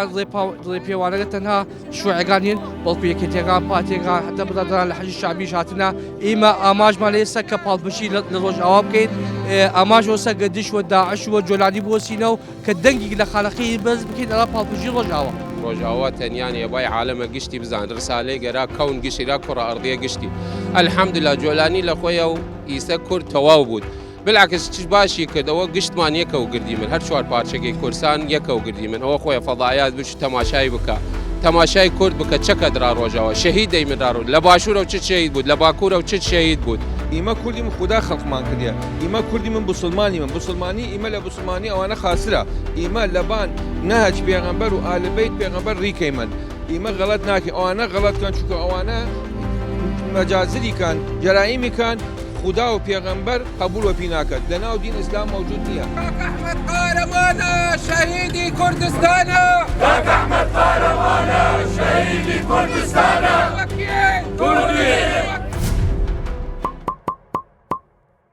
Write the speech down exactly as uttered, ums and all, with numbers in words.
دڵێ پا-، دڵێ پێوانەگە تەنها شوعەگان هین، بەڵکو یەکێتیەگان، پارتیەگان، حتا برادەران لە حەشدی شەعبیش هاتنە. ئیمە ئاماژمان ئێسە کە پاڵپشتی لە، لە ڕۆژاوا بکەین. ئێ، ئاماژ ئەوسە گە دژ وە داعش و جۆلانی بوەسینەو کە دەنگیگ لە خانەقی بەرز بکەین ئەرا پاڵپشتی ڕۆژاوا. ڕۆژاوا تەنیا نیە، بای عالەمە گشتی بزان. رسالەی گەرا کەون گشتی را کوڕە ئەڕدیە گشتی. الحمدلله جۆلانی لە خوەیەو ئیسە کورد تەواو بوود. بالعکس چش باشی کرد، ئەوە گشتمان یەکەو گردیمن، هەر چوار پارچەگەی کوردستان یەکەو گردیمن. ئەوە خوەیە فەضایات بچ تەماشای بکە، تەماشای کورد بکە چەکە درا ڕۆژاوا شەهید دەیمن را ڕۆژ. لە باشوورەو چ شەهید بوود، لە باکوورەو چ شەهید بوود. ئیمە کوردیمن خودا خەڵقمان کردیە، ئیمە کوردیمن بوسڵمانیمن، بوسڵمانی ئیمە لە بوسڵمانی ئەوانە خاسرە. ئیمە لەبان نەهج پێغەمبەر و ئالبەیت پێغەمبەر ڕیکەیمن. ئیمە غەڵەت ناکەین، ئەوانە غەڵەت کەن، چونکە ئەوانە مەجازری کەن، جەرائیمی کەن، خودا و پێغەمبەر قەبوول وەپی ناکەن، لە ناو دین ئیسلام مەوجود نیە. کاک ئەحمەد قارەمانە، شەهیدی کوردستانە! کاک ئەحمەد قارەمانە، شەهیدی کوردستانە!